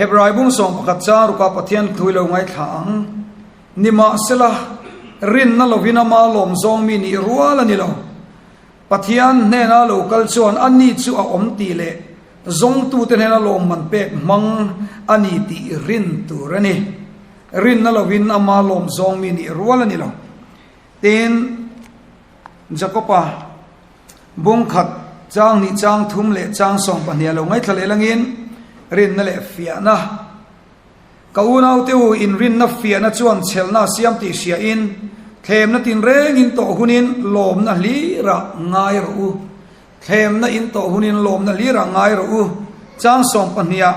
Hebrai bung 11 chang ruka Pathian thu i lo ngaithla ang. Nimahsela, rinna lovin ama lawm zawng mi nih rual a ni lo. Pathian hnena lo kal chuan a ni chu a awm tih leh zawngtute hnena lawmman pek hmang a ni tih rin tur a ni. Rinna lovin ama lawm zawng mi nih rual a ni lo. Tin, Jakoba bung khat chang hnih chang thum leh chang 12 a lo ngaithla leh langin rinna leh fiahna Ka unaute u, inrinna fiahna chuan chhelna a siam tih hriain, thlemna tinrengin tawh hunin lawmna hlirah ngai rawh u. Thlemna in tawh hunin lawmna hlirah ngai rawh u. Chang 12ah,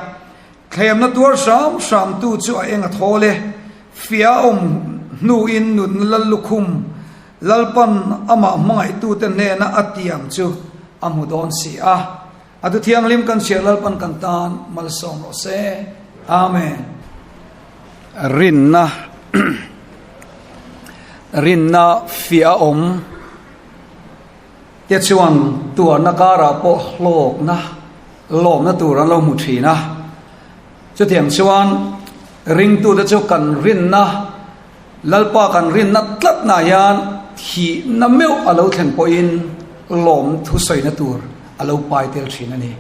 Thlemna tuar hram hramtu chu a eng a thawl e, fiah a awm hnuin nunna lal lukhum Lalpan amah hmangaihtute hnena a tiam chu a hmu dawn si a. A thu thianghlim kan chhiar Lalpan kan tan malsawm rawh se. Amen. Rinna Rinna fiah a awm te chuan tuarna karah pawh hlawkna lawmna tur an lo hmu thin a. Chutiang chuan ringtute chu kan rinna Lalpa kan rinna tlatna hian thihna meuh a lo thlen pawhin lawm thusawina tur a lo pai tel thin a ni.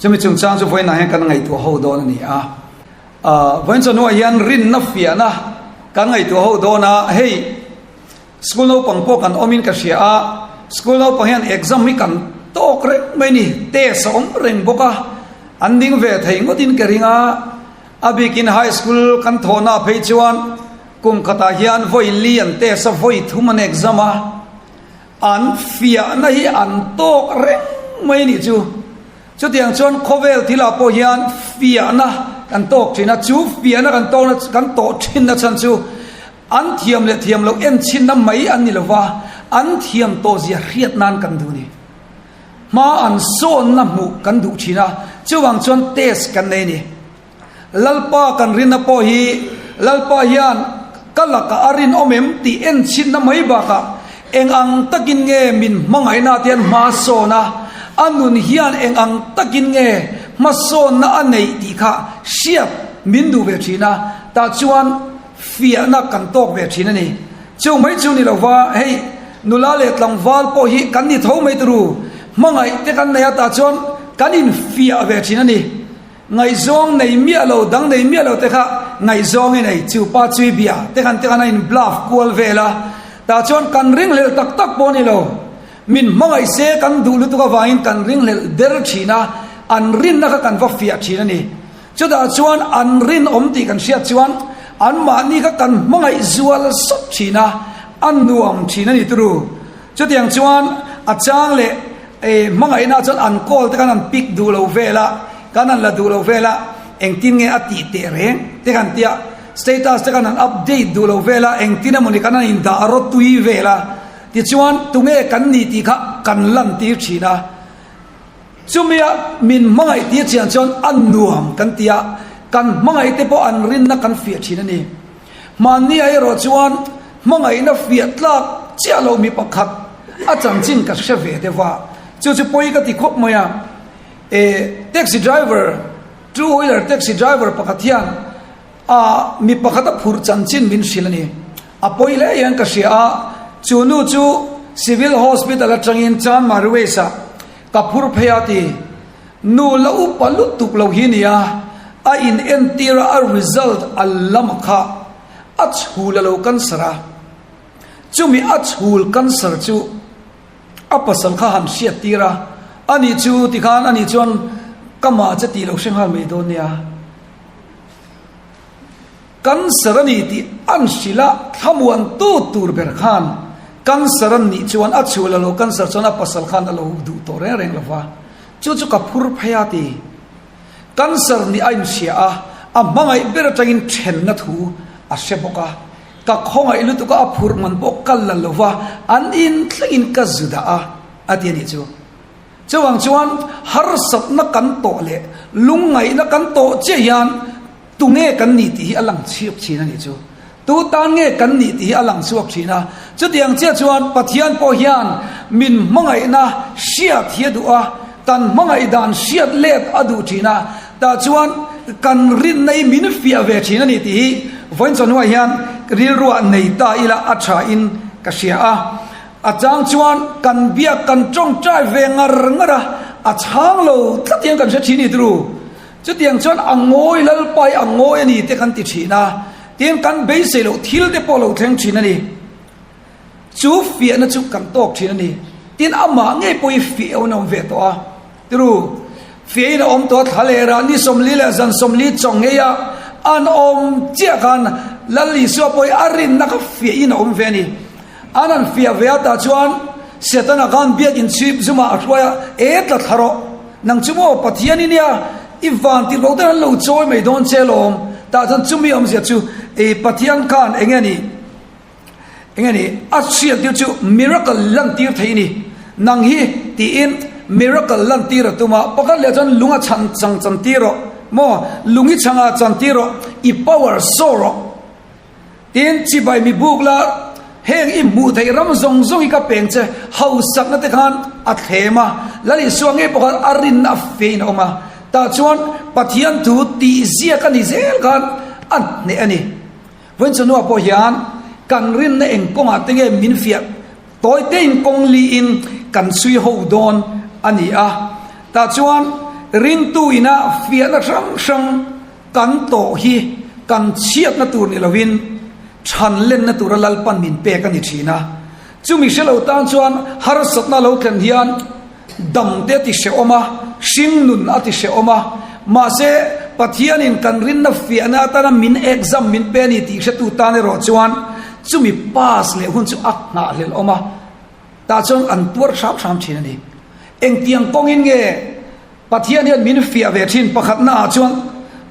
Chumi chungchang chu vawiinah hian kan ngaihtuah ho dawn a ni a. Vawiin chawhnuah hian rinna fiahna kan ngaihtuah ho dawn a, hei school naupang pawh kan awmin ka hria a, school naupang hian exam hi kan tawk reng mai ni, test a awm reng bawk a, an ding ve thei ngawtin ka ring a. A bikin high school kan thawhna phei chuan kum khatah hian vawi li an test a, vawi thum an exam a, an fiahna hi an tawk reng mai a nih chu. Chutiang chuan khawvel thilah pawh hian fiahna kan tawk thin a, chu fiahna kan tawkna kan tawh thinna chhan chu an thiam leh thiam loh enchhinna mai an ni lova, an thiam tawh zia hriat nan kan duh a ni. Hma an sawnna hmuh kan duh thin a, chuvang chuan test kan nei a ni. Lalpa kan rinna pawh hi Lalpa hian ka lakah a rinawm em tih enchhinna mai bakah eng ang takin nge min hmangaihna te hian hma sawn a, a nun hian eng ang takin nge hmasawnna a neih tih kha hriat min duh ve thin a, tah chuan fiahna kan tawk ve thin a ni. Chu mai chu ni lova, hei nula leh tlangval pawh hi kan ni tho mai turu, hmangaih te kan nei a tah chuan kan infiah ve thin a ni. Ngaihzawng nei miah lo, dang nei miah lo te kha ngaihzawng i nei, chu pa chui bia te khan te khan a in bluff kual vel a, tah chuan kan ringhlelh tak tak pawh a ni lo. Min hmangaih se kan duh lutuk avangin kan ringhlelh der thin a, an rinna kha kan va fiah thin a ni. Chutah chuan an rinawm tih kan hriat chuan anmahni kha kan hmangaih zual sawt thin a, a nuam thin a ni turu. Chutiang chuan a chang leh hmangaihna chuan an call te khan an pick duh lo vel a, kan han la duh lo vel a, engtin nge a tih teh reng te khan tia, status te khan an update duh lo vel a, engtin emawni khan an indah rawtui vel a, tichuan tunge kan ni tih kha kan lantir thin a. Chumia min hmangaih tir chian chuan a nuam kan ti a, kan hmangaih te pawh an rinna kan fiah thin a ni. Hmanni ah erawh chuan hmangaihna fiah tlak chiah lo mi pakhat a chanchin ka hre ve deuh a, chu chu pawi ka ti khawp mai a. E taxi driver, two wheeler taxi driver pakhat hian a mi pakhat a phurh chanchin min hrilh a ni. A pawi hle hian ka hria a, chu nu chu Civil Hospital atangin Chanmari West ah Ka phur phei a ti. Nu la upa lutuk lo hi nia, a in entir a a result a lam kha a chhul a lo cancer a. Chumi a chhul cancer chu a pasal kha han hriat tir a, ani chu tikhan ani chuan ka mah che tih lo hre nghal mai dawn nia. Cancer a ni tih an hrilh a, thlamuan tu tur ber khan cancer an nih chuan a chhuah la lo, cancer chuan a pasal khan a lo duh tawh reng reng lo va, chu chu ka phur phei a ti. Cancer nih a inhria a, a hmangaih ber atangin thenna thu a hre bawk a, ka khawngaih lutuk a, a phurh man pawh ka la lo va, an in thlengin ka zu dah a, a ti a nih chu. Chuvang chuan harsatna kan tawh leh lungngaihna kan tawh chiah hian Tunge kan nih tih hi a lang chhiak thin a nih chu. Tu tan nge kan nih tih hi a lang chhuak thin a. Chutiang chiah chuan Pathian pawh hian min hmangaihna hriat hi a duh a, kan hmangaih dan hriat let a duh thin a. Tah chuan kan rinna hi min fiah ve thin a ni tih hi vawiin chawhnuah hian rilruah nei ta ila a tha in ka hria a. A chang chuan kan biak kan tawngtai ve ngar ngar a, a chhang lo tlat hian kan hre thin i turu. Chutiang chuan a ngawi Lalpa hi a ngawi a ni te kan ti thin a, tin kan beisei loh thil te pawh lo thleng thin a ni. Chu fiahna chu kan tawk thin a ni. Tin amah ngei pawh hi fiah in a awm ve tawh a. Turu, fiahin a awm tawh a, thla leh rah ni 40 leh zan 40 chaw ngei a an awm chiah khan Lal Isua pawh hi a rinna kha fiahin a awm ve a ni. An han fiah ve a tah chuan Setana khan biakin chhip zumah a hruai a, E tla thla rawh, nang chu maw Pathian i nia, i van tirh lo ten an lo chawi mai dawn che lawm. Tah chuan chumi awmzia chu e Pathian khan eng nge ni, eng nge ni, a hriat tir chu miracle lan tir thei i ni, nang hi tiin miracle lan tir a tum a, pakhat leh chuan lung a chhan chang chan tir rawh, maw lung i chhangah chan tir rawh, i power saw rawh. Tin, chibai mi buk la, heng i hmuh theih ram zawng zawng hi ka peng che, hausakna te khan a thlem a, Lal Isua ngei pawh khan a rinna a fein a awm a, tah chuan Pathian thu tih ziak a ni zel khan a hneh a ni. Vawiin chawhnuah pawh hian kan rinna eng kawngah te nge min fiah tawi tein kawng liin kan chhui ho dawn a ni a, tah chuan ringtu ina fiahna hrang hrang, Kan tawh hi kan chhiatna tur ni lovin chhan lenna tura Lalpan min pek a ni thin a. Chumi hre lo tan chuan harsatna lo thlen hian damte a ti hrehawm a, hringnun a ti hrehawm a. Mahse, Pathianin kan rinna fiahna atana min exam min pe a ni tih hretu tan erawh chuan chumi pass leh hun chu a nghahhlelh awm a. Tah chuan an tuar hram hram thin a ni. Engtiang kawngin nge Pathian hian min fiah ve thin pakhatna ah chuan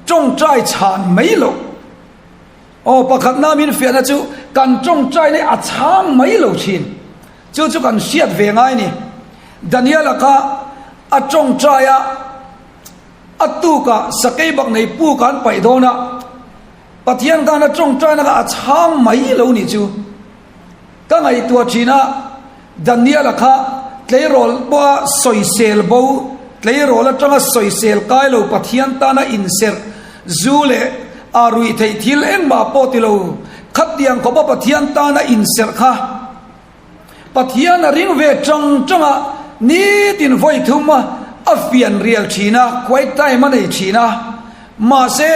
tawngtai chhan mai loh. Aw pakhatna min fiahna chu kan tawngtai na hi a chhang mai lo thin. Chu chu kan hriat ve ngai ni. Daniel-a kha a tawngtai a, a tukah sakei bak nei puk an paih dawn a, Pathian khan a tawngtai na kha a chhang mai lo nih chu. Ka ngaihtuah thin a, Daniel-a kha tleirawl pawha sawisel bo, tleirawl atanga sawisel kai lo Pathian tana inserh, zu leh a ruih theih thil engmah pawh ti lo, khatiang khawpa Pathian tana inserh kha Pathian a ring ve tang tang a, nitin vawi thum a a fian rial thin a, quiet time a nei thin a, mahse,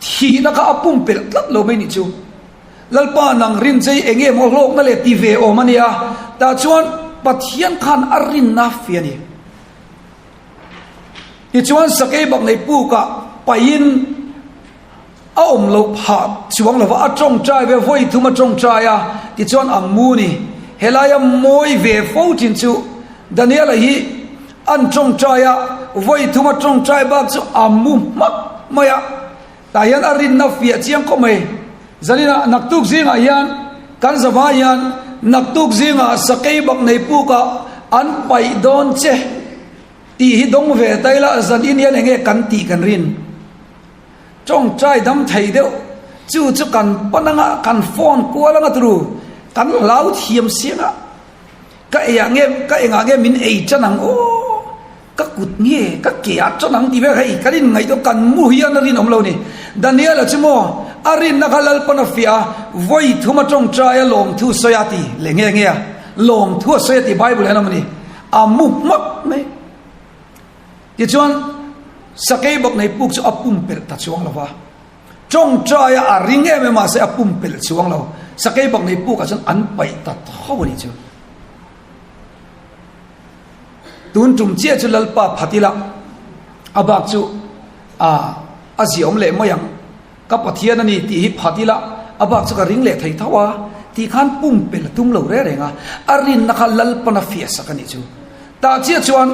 Thihna kha a pumpelh tlat lo mai nih chu. Lalpa nang rin chei eng nge maw hlawkna leh ti ve awm a nia. Tah chuan Pathian khan a rinna fi a ni. Tichuan sakei bak nei pukah paihin a awm loh phah chuang lova a tawngtai ve vawi thum a tawngtai a tichuan ang mu ni. Helaia mawi ve fo thin chu Daniela hi an tawngtai a, vawi thum a tawngtai bak chu a mu hmak mai a, tah hian a rinna fiah chiang khawp mai. Zaninah naktuk zingah hian kan zavai hian naktuk zingah sakei bak nei pukah an paih dawn che tih hi dawng ve ta ila zanin hian eng nge kan tih kan rin. Tawngtai dam thei deuh chu chu kan pan anga kan phone kual anga turu kan hlau thiam siang a. Ka eiah nge, ka engah nge min ei tan ang aw, ka kut nge, ka ke ah tan ang tih vel hei kan inngaihtuah kan mu hian a rinawm lo ni. Daniel-a chu maw a rinna kha Lalpan a fiah a, vawi thum a tawngtai a lawmthu sawi a ti leh nge nge a, lawmthu a sawi a ti Bible hian a awm a ni, a mu hmak mai. Tichuan sakei bawk nei puk chu a pumpelh ta chuang lo va. Tawngtai a a ring em em mahse a pumpelh chuang lo. Sakei bak nei pukah chuan an paih ta tho a nih chu. Tun tum chiah chu Lalpa phat ila a bak chu a a ziaawm leh mai ang. Ka Pathian a ni tih hi phat ila a bak chu ka ring leh thei tho a tih khan pumpelh a tum lo reng reng a. A rinna kha Lalpan a fiahsak a nih chu. Tah chiah chuan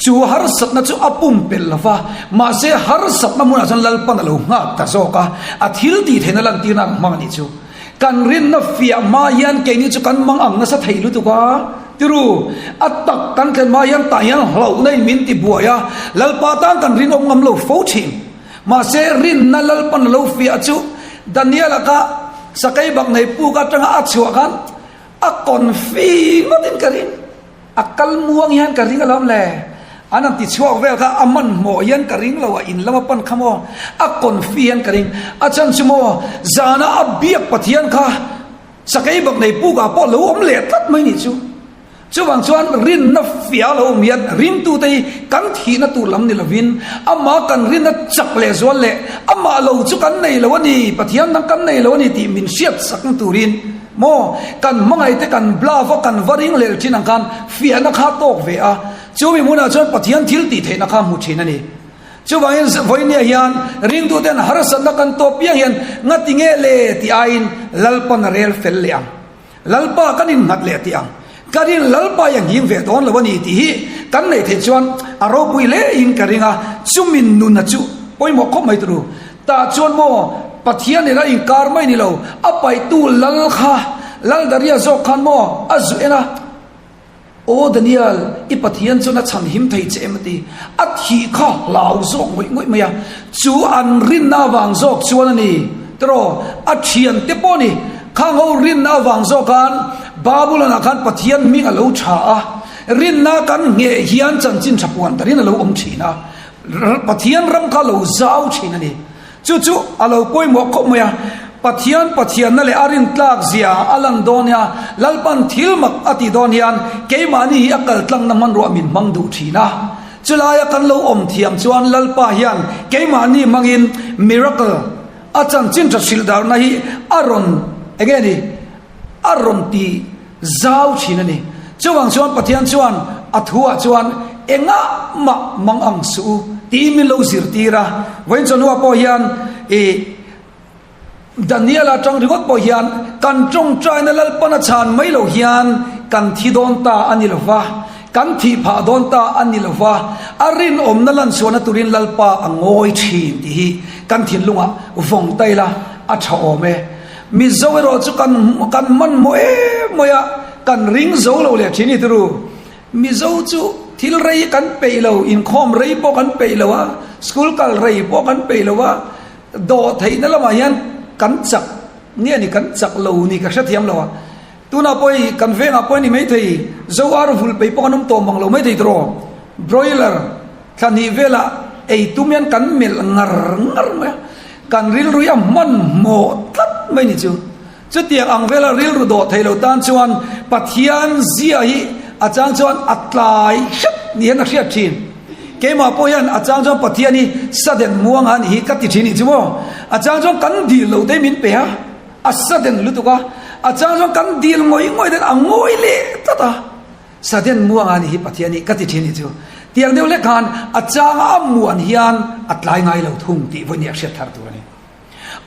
chu harsatna chu a pumpelh lo va, mahse harsatna hmunah chuan Lalpan a lo nghak ta zawk a, a thil tih theihna lantirna an hmang a nih chu. Kan rinna fiah hma hian keini chu kan mang ang nasa thei lutuk a, tiru, a tak kan thlen hma hian tah hian hlauhna in min ti buai a, Lalpa tan kan rinawm ngam lo fo thin. Mahse rinna Lalpan a lo fiah chu Daniel-a kha sakei bak nei puk atanga a chhuah khan a confi ngawtin ka ring. A kal muang hian ka ring alawm le. An han ti chhuak vel kha a hmanhmawh hian ka ring lo a, in lama pan kha maw a confi hian ka ring. A chhan chu maw zana a biak Pathian kha sakei bak nei pukah pawh lo awm leh tlat mai nih chu. Chuvang chuan rinna fiah lo awm hian ringtute hi kan thihna tur lam ni lovin amah kan rinna chak leh zual leh amah lo chu kan nei lo a ni, Pathian dang kan nei lo a ni tih min hriat sakna turin maw kan hmangaihte kan bluff a kan va ring lel thin ang khan fiahna kha tawk ve a, chumi hmunah chuan Pathian thil tih theihna kha hmu thin a ni. Chuvangin vawinia hian ringtuten harsatna kan tawp piang hian ngati nge le tih aiin Lalpan a rel fel leh ang. Lalpa kan innghat leh tih ang. Ka rin Lalpa i a nghing ve dawn lo a ni tih hi kan neih theih chuan a ropui hle in ka ring a, chumin nuna chu pawimawh khawp mai turu. Tah chuan maw Pathian nen a inkar mai ni lo, a paihtu Lal kha Lal Daria zawk khan maw a zu en a, Aw Daniel, i Pathian chuan a chhan him thei che em a ti. A thih kha hlau zawk ngawih ngawih mai a, chu an rinna avang zawk chuan a ni. Tiraw, a thiante pawh ni, khang ho rinna avang zawk khan Babulon-ah khan Pathian hming a lo tha a, rinna kan ngheh hian chanchin tha puan tarin a lo awm thin a, Pathian ram kha a lo zau thin a ni. Chu chu a lo pawimawh khawp mai a, Pathian Pathianna leh a rintlak zia a lan dawn hian, Lalpan thil mak a tih dawn hian keimahni hi a kaltlangna hmanruah min hmang duh thin a. Chulaia kan lo awm thiam chuan Lalpa hian keimahni hmangin miracle, a chanchin tha hrilh darhna hi a rawn eng nge ni, a rawn ti zau thin a ni. Chuvang chuan Pathian chuan a thuah chuan engah mah mang ang suh u tiin min lo zirtir a. Vawiin chawhnuah pawh hian ih Daniela atang ringawt pawh hian kan tawngtaina Lalpan a chhan mai loh hian kan thi dawn ta a ni lo va, kan thih phah dawn ta a ni lo va, a rinawmna lanchhuahna turin Lalpa a ngawi thin tih hi kan thinlungah vawng ta ila a tha awm e. Mizo erawh chu kan kan hmanhmawh em mai a, kan ring zo lo leh thin i turu. Mizo chu thil rei kan peih lo, inkhawm rei pawh kan peih lo a, school kal rei pawh kan peih lo a, dawh theihna lamah hian kan chak nge ni kan chak lo ni ka hrethiam lo a. Tunah pawh hei kan vengah pawh a ni maithei, zo ar vulh peih pawh kan awm tawh mang lo maithei tiraw, broiler, Thla hnih velah ei tum hian kan melh ngar ngar mai a, kan rilru hi a hmanhmawh tlat mai ni chu. Chutiang ang vela rilru dawh thei lo tan chuan Pathian zia hi a chang chuan a tlai hrep ni hian a hriat thin. Keimah pawh hian a chang chuan Pathian hi sudden muang a nih hi ka ti thin nih chu maw. A chang chuan kan dil lo te min pe a, a sudden lutuk a, a chang chuan kan dil ngawih ngawih ten a ngawi leh tlat a. Sudden muanga ni hi Pathian hi ka ti thin ni chu. Tiang deuh lek khan a changa a muan hian a tlai ngai lo thung tih vawiin a hriat thar tur a ni.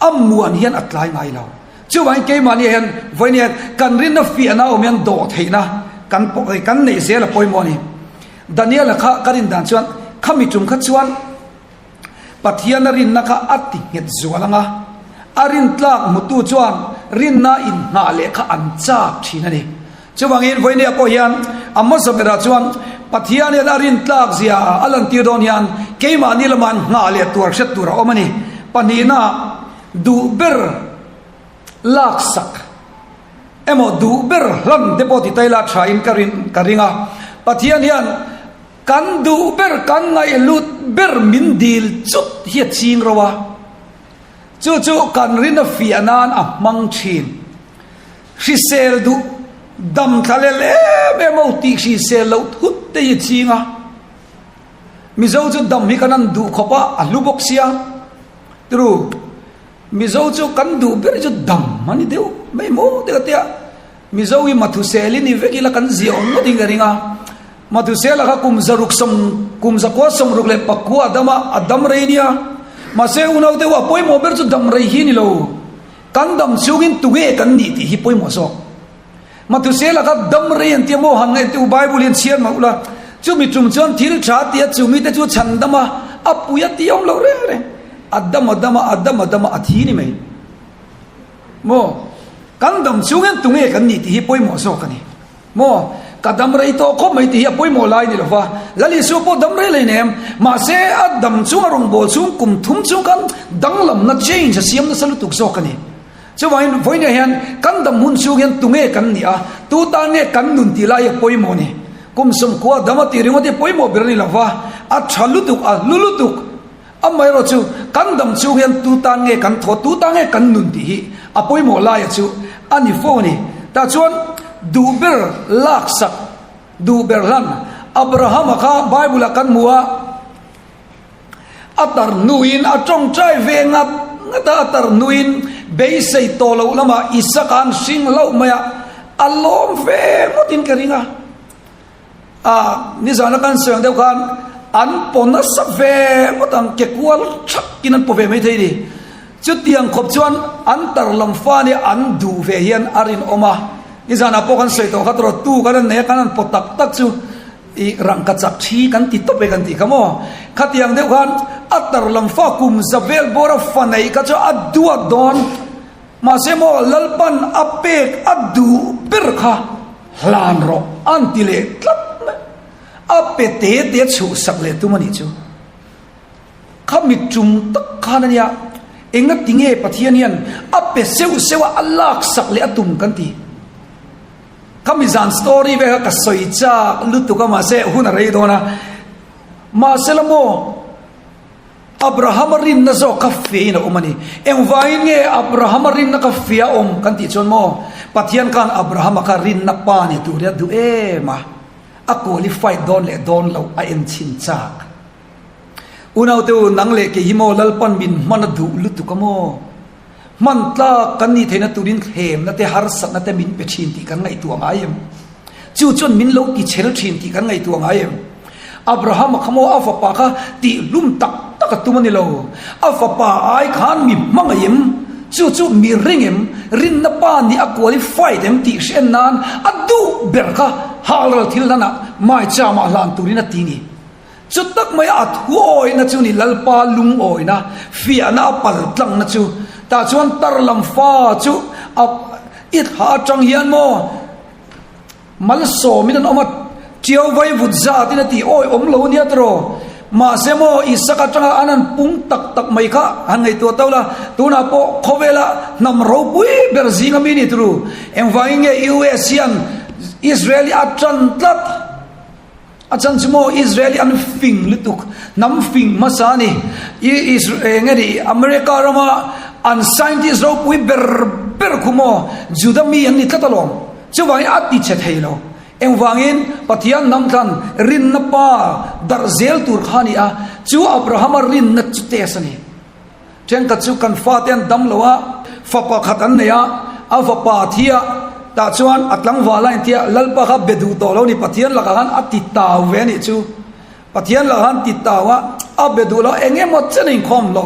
A muan hian a tlai ngai lo. Chuvangin keimahni ah hian vawiin hian kan rinna fiahna awm hian dawh theihna kan kan neih zel a pawimawh a ni. Daniela kha ka rin dan chuan khami tum kha chuan Pathiana rinna kha a ti nghet zual ang a, a rintlak hmutu chuan rinna inhnah leh kha an chak thin a ni. Chuvangin vawinia pawh hian a hmasa berah chuan Pathian hian a rintlak zia a lantir dawn hian keimahni lama an nghah leh tuar hriat tur a awm a ni. Pahnihna duh ber laksak emaw duh ber hlan te pawh ti ta ila tha in ka rin ka ring a. Pathian hian kan duh ber kan ngaihlut ber min dil chut hi a ching ro a, chu chu kan rin a fiah nan a hmang thin. Hrisel duh dam thla lel em em ho tih hrisel loh thut te hi a ching a. Mizo chu dam hi kan han duh khawp a, a hlu bawk sia. Turu, Mizo chu kan duh ber chu dam a ni deuh mai maw te ka tia. Mizo hi Mathusel i ni vek ila kan zia awm ngawt in ka ring a. Mathusela kha kum zaruk sawm kum zakua sawmruk leh pakua a dam a, a dam rei nia. Mahse unau deuh a pawimawh ber chu dam rei hi a ni lo. Kan dam chungin tunge kan nih tih hi pawimawh zawk. Mathusela kha dam rei an tia maw han ngaih teh u Bible hian chhiar mah ula chumi tum chuan thil tha tia chumi te chu chhan dam a a pui a ti awm lo reng reng a dam a dam a a dam a dam a a thi ni mai maw kan dam chungin tunge kan nih tih hi pawimawh zawk a ni. Maw? Ka dam rei tawh khawp mai tih hi a pawimawh lai ni lova, Lal Isua pawh dam rei lei nem. Mahse, a dam chung a rawngbâwl chung kum thum chung khan danglamna, change, a siam nasa lutuk zawk a ni. Chuvangin, vawiinah hian kan dam hun chhung hian tunge kan nih a, tu tan nge kan nun tih lai hi a pawimawh a ni. Kum 90 dam a tih ringawt hi pawimawh ber a ni lo va, a tha lutuk, a hlu lutuk. Amaherawh chu kan dam chhung hian tu tan nge kan thaw, tu tan nge kan nun tih hi a pawimawh laia chu a ni fo a ni. Tah chuan duh ber laksak, duh ber hlan Abrahama kha Bible-ah kan hmu a, a tar hnuin a tawngtai ve ngat ngat a, a tar hnuin beisei tawh loh lamah Isaka an hring hlauh mai a, a lawm ve ngawtin ka ring a. A, nizana kan sawi ang deuh khan an paw nasa ve ngawt ang, ke kual thakin an paw ve mai thei a ni. Chutiang khawp chuan an tar lam fa nia an duh ve hian a rinawm a. Nizanah pawh kan sawi tawh kha tawrh tu kan an nei a, kan han paw tak tak chu i rangka chak thi kan ti tawp e kan tih kha maw. Khatiang deuh khan a tar lam fa kum za vel bawra fa neih kha chu a duat dawn. Mahse maw Lalpan a pek a duh ber kha hlan rawh an ti leh tlat mai. A pe te te a chhuhsak leh tum a nih chu. Kha mi tum tak khan a nia, enga ti nge Pathian hian a pe seuh seuh a, a laksak leh a tum kan ti. Kha mi zan story vel kha ka sawi chak lutuk a mahse hun a rei dawn a. Mahse la maw Abrahama rinna zawk kha fiahin a awm a ni. Engvangin nge Abrahama rinna kha fia a awm kan tih chuan maw Pathian khan Abrahama kha rinna pa ni tur hi a duh em a, a qualified dawn leh dawn loh a en chhin chak. Unaute u, nang leh kei hi maw Lalpan min hman a duh lutuk a maw? Hman tlak kan nih theihna turin thlemna te harsatna te min pe thin tih kan ngaihtuah ngai em? Chu chuan min lo ti chhel thin tih kan ngaihtuah ngai em? Abrahama kha maw a fapa kha tihhlum tak tak a tum a ni lo. A fapa ai khan mi hmangaih em? Chu chu mi ring em? Rinna pa nih a qualified em tih hriat nan a duh ber kha halral thil hlanah maichama hlan turin a ti ni. Chu tak mai a thu awihna chu ni Lalpa lungawina, fiahna a pal tlangna chu. Tah chuan tar lam fa chu a i thla atang hian maw malsawmin an awm a, tiau vai vut zatin a tih awi awm lo nia tiraw. Mahse maw Isak atanga an han pung tak tak mai kha han ngaihtuah tau la, tunah pawh khawvela hnam ropui ber zinga mi ni turu. Engvangin nge US hian Israel hi a tan tlat? A chhan chu maw Israel hi an fing lutuk, hnam fing hmasa a ni. I eng nge ni America rama an scientist ropui ber ber khu maw Juda mi an ni tlat alawm. Chuvangin a ti che thei lo. Engvangin Pathian hnam thlan rinna pa darh zel tur kha a ni a, chu Abrahama rinna chu test a ni. Thenkhat chu kan fate an dam lo a, fa pakhat an nei a, a fapa thi a, tah chuan a tlangval a intia Lalpa kha be duh tawh lo ni, Pathian lakah khan a ti tau ve a nih chu. Pathian lakah khan ti tau a, a be duh lo, eng emaw chen a inkhawm lo.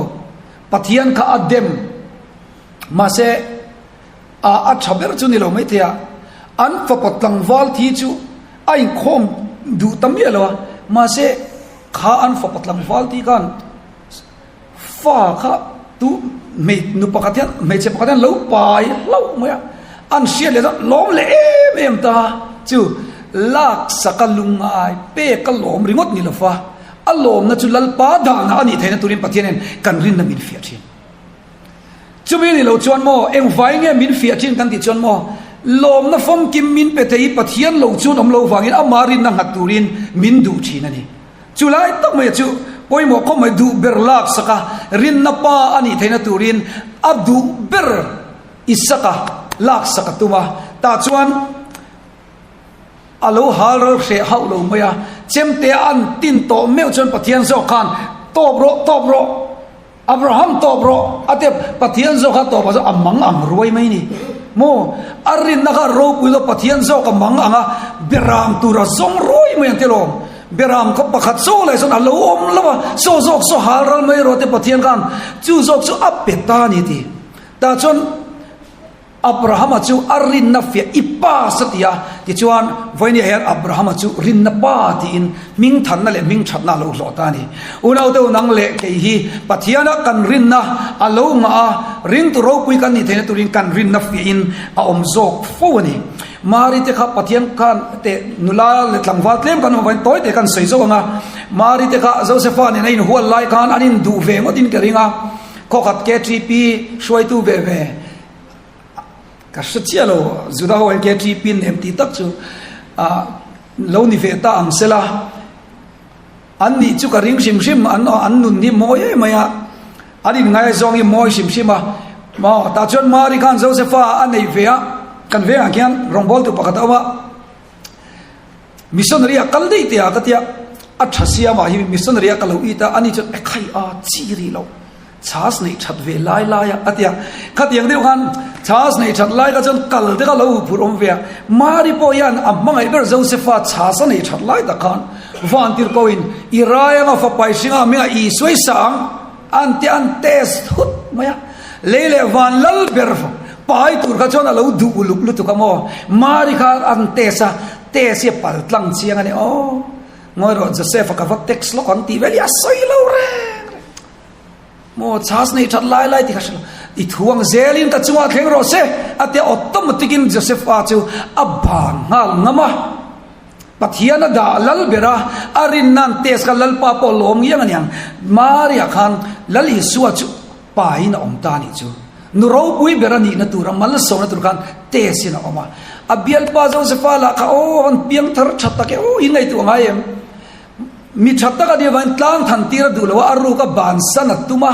Pathian kha a dem. Mahse, a a tha ber chu ni lo maithei a, an fapa tlangval thi chu a inkhawm duh ta miah lo a, mahse, kha an fapa tlangval thi khan, Fa kha tu hmei nu pakhat hian hmeichhe pakhat hian lo pai hlauh mai a, an hriat leh chuan lawm leh em em ta chu laksak a lungngai pek a lawm ringawt ni lo fa, a lawmna chu Lalpa dahna a nih theihna turin Pathian hian kan rinna min fiah thin. Chumi ni lo chuan maw engvai nge min fiah thin kan tih chuan maw lawmna famkim min pe thei Pathian lo chuan awm lo vangin ama rinna nghat turin min duh thin a ni. Chu lai tak mai chu pawimawh khawp mai duh ber lak sak a, rinna pa a nih theihna turin a duh ber Isaka lak sak a tum a. Tah chuan a lo hal ral hreh hauh lo mai a, chemte a an tin tawh meuh chuan Pathian zawk khan tawp rawh, tawp rawh. Abraham tawp rawh a ti a, Pathian zawk kha tawpah chuan a mang ang ruai mai ni. Maw? A rinna kha ropui lo Pathian zawk a mang ang a, beram tur a zawng ruai mai ang ti alawm. Beram kha pakhat saw leh chuan a lo awm lo a, saw zawk saw hal ral mai rawh te Pathian khan chu zawk chu a pe ta a ni ti. Tah chuan Abrahama chu a rinna fiah i pass a ti a, tichuan vawinia hian Abrahama chu rinna pa tiin hmingthanna leh hmingthatna a lo hlawh ta a ni. Unaute unang leh kei hi Pathiana kan rinna a lo ngah a, ringtu ropui kan nih theihna turin kan rinna fiahin a awm zawk fo a ni. Mari te kha Pathian khan teh nula leh tlangval tlem kan awm avangin tawi te kan sawi zauh ang a, Mari te kha Josefa nen a inhual lai khan an induh ve ngawtin ka ring a, khawkhat KTP hruaitu ve ve, Ka hre chiah lo, Juda ho hian KTP an nem tih tak chu. lo ni ve ta ang sela. An nih chu ka ring hrim hrim, an an nun hi mawi em mai a, an inngaizawng hi mawi hrim hrim a. Maw, tah chuan Mari khan Josefa a neih ve a, kan vengah khian rawngbawltu pakhat a awm a, missionary a kal daih teh a ka tia, a tha siamah hi missionary a ka lo it a, ani chuan ekhai a chi rih loh. Chhas neih that ve lai lai a, a ti a. Khatiang deuh khan chhas neih that lai kha chuan kal te kha lo huphurh awm ve a. Mari pawh hian a hmangaih ber Josefa chhas a neih that lai tak khan vantirhkohin i rai anga fapai hringa hmingah Isua i sa ang an ti a, an test thut mai a. Lei leh van lal ber pai tur kha chuan a lo duh uluk lutuk a maw. Mari kha an test a, test hi a pal tlang chiang a ni. Aw, ngawi rawh Josefa ka va text lawk ang tih vel hi a sawi lo reng reng. Maw chhas nei that lai lai ti kha hre i thuang zelin ka chungah thleng rawh se a tia automatic in Joseph-a chu a ban nghal ngam a. Pathian a dah lal ber a, a rin nan test kha Lalpa pawh lawm ngiang aniang. Maria khan Lal Isua chu pa in a awm ta anih chu. Nu ropui ber a nihna tur a malsawmna tur khan test in a awm a. A bialpa Joseph-a lah kha aw an piangthar tha tak e aw in ngaihtuah ngai em? Mi tha tak a nih avangin tlang than tir a duh lo a, a ruk a bansan a tum a.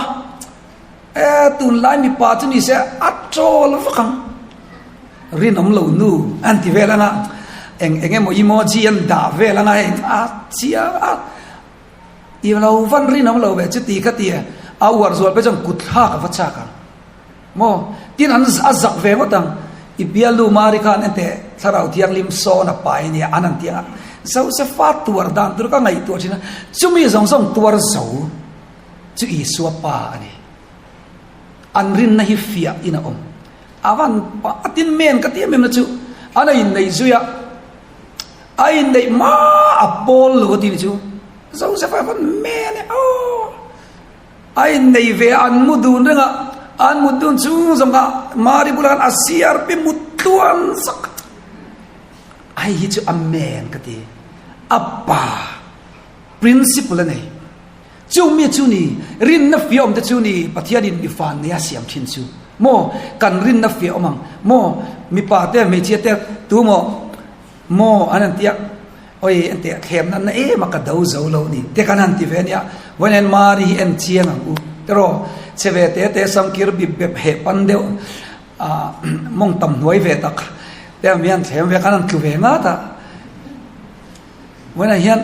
E, tunlai mipa chu ni se a chawl vak ang. Rinawm lo nu an ti vel anga, eng eng emaw emoji an dah vel anga hei a chiang a. I lo van rinawm lo ve chuti kha ti a uar zual pe chuan kut thlak a va chak ang. Maw? Tin an a zak ve ngawt ang. I bialnu Mari khan enteh Thlarau Thianghlim sawn a pai nia an han ti ang a. Josefa tuar dan tur ka ngaihtuah thin a, chumi zawng zawng tuar zo chu Isua pa a ni. An rinna hi fiah in a awm. A van pa a tin men ka ti em em na chu an a inneih zui a, a inneih hma a pawl lo a ti ni chu. Josefa van men e aw. A innei ve a, an mu dun reng a, an mut dun chung zawng kha Mari bulah khan a siar pi mut tluan zak. Hei hi chu a men ka ti. A pa principle a nei. Chung mi chu ni, rinna fia awm te chu ni, Pathianin mi fan nei a siam thin chu. Maw, kan rinna fia awm ang. Maw, mipa te, hmeichhia te, tu maw, Maw an han ti a, Oi en teh thlem na na em a ka do zo lo ni te kan han ti ve ania, vawiin hian Mari hi en chiang ang u tiraw, chhe ve te te samkir bip bep heh pan deuh ah mawng tam hnuai ve tak te ang hian thlem ve khan an tlu ve ngat a, vawiin ah hian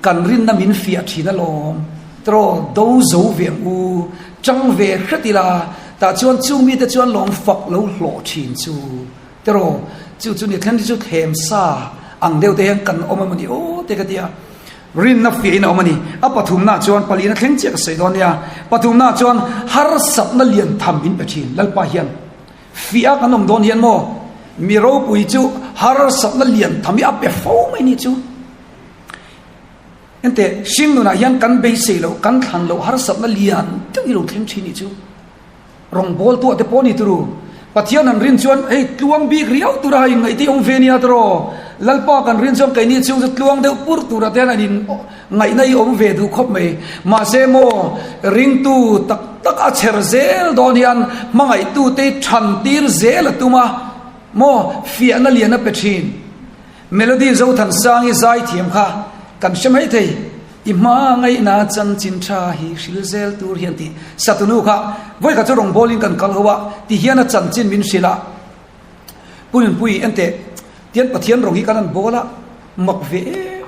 kan rinna min fiah thin alawm tiraw do zo ve ang u, chang ve hret ila tah chuan chung mite chuan lawm fak lo hlawh thin chu. Tiraw, chu chu ni thlen hi chu thlem sa ang deuh te hian kan awm emaw ni aw te ka ti a, rinna fiahin a awm a ni. A pathumna chuan palina thleng chiah ka sawi dawn nia, pathumna chuan harsatna lian tham min pe thin Lalpa hian fiah kan awm dawn hian maw mi ropui chu harsatna lian tham hi a pe fo mai ni chu. Enteh, hring nunah hian kan beisei loh, kan thlan loh harsatna lian deuh hi lo thleng thin ni chu. Rawngbawl tuah te pawh ni turu. Pathian an rin chuan hei tluang bik riau tura hei ngaih te awm ve nia tiraw. Lalpa kan rin chuan keini chhung chu tluang deuh pur tura te hian an in ngaihna hi awm ve duh khawp mai. Mahse maw ringtu tak tak a chher zel dawn hian hmangaihtu te hi than tir zel a tum a maw fiahna lian a pe thin. Melody Zothansangi zaithiam kha kan hre mai thei, I hma ngaihna chanchin tha hi hril zel tur hian tih Satunu kha vawikhat chu rawngbawlin kan kal ho a ti hian a chanchin min hrilh a, Pu Nunpui enteh tian Pathian rawng hi kan han bawl a, mak ve em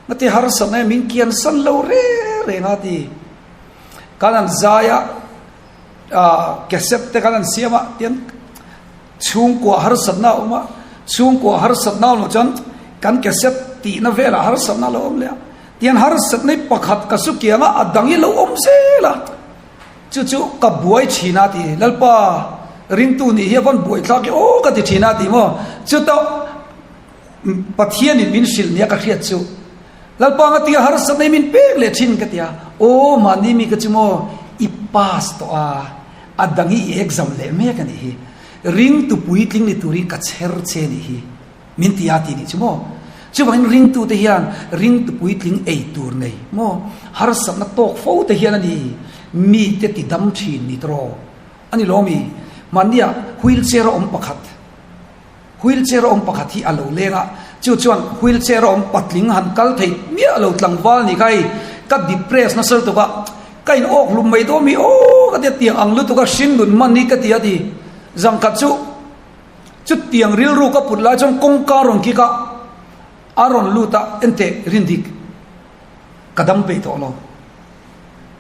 a ti harsatna hi min kian san lo reng reng a ti. Kan han zai a, cassette te kan han siam a tian Chhungkua harsatna a awm a, chhungkua harsatna a awm loh chuan kan cassette tihna velah harsatna a lo awm leh a, tihian harsatna hi pakhat ka su kiang a, a dang hi lo awm zel a, chu chu ka buai thin a ti, Lalpa ringtu nih hi a vawn buai thlak i aw ka ti thin a ti maw, chuta Pathianin min hrilh nia ka hriat chu Lalpa nga tia harsatna hi min pek leh thin ka ti a, aw mahni mi ka chu maw i pass tawh a, A dang hi i exam leh mek a nih hi. Ringtu puitling ni tur hi ka chher che nih hi. Min ti a ti nih chu maw? Chuvangin ringtute hian ringtu puitling ei tur nei maw? Harsatna tawk fo te hian a ni mite ti dam thin ni tawh a ni lawmi? Mahnia wheelchair a awm pakhat. Wheelchair a awm pakhat hi a lo leng a. Chu chuan wheelchair a awm patling han kal thei miah lo tlangval ni kha hei ka depress nasa lutuk a, ka in awk hlum mai dawn mi aw ka tia tiang ang lutuk a hring nun man hi ka ti a ti. Zangkhat chu chutiang rilru ka put lai chuan kawngka rawn kik a, a rawn lut a enteh rindik ka dam peih tawh lo.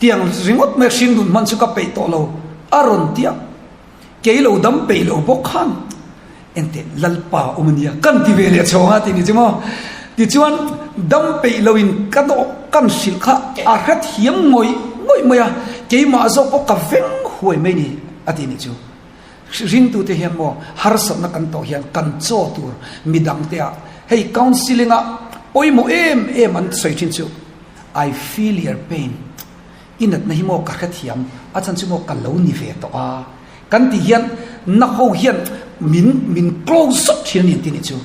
Tiang ringawt mai hring nun hman chu ka peih tawh lo a rawn ti a. Kei lo dam peih lo bawk khan enteh Lalpa awm a nia kan ti ve leh chhawng a tih ni chu maw. Tichuan dam peih lo in ka dawh kan hrilh kha a hrethiam ngawih ngawih mai a, keimah zawk pawh ka veng huai mai ni a tih ni chu. Ringtute hian maw harsatna kan tawh hian kan chaw tur midangte ah hei counselling ah pawimawh em em an sawi thin chu I feel your pain. I natna hi maw ka hrethiam, a chhan chu maw ka lo ni ve tawh a, kan tih hian na ho hian min min close zet thin a ni an ti nih chu.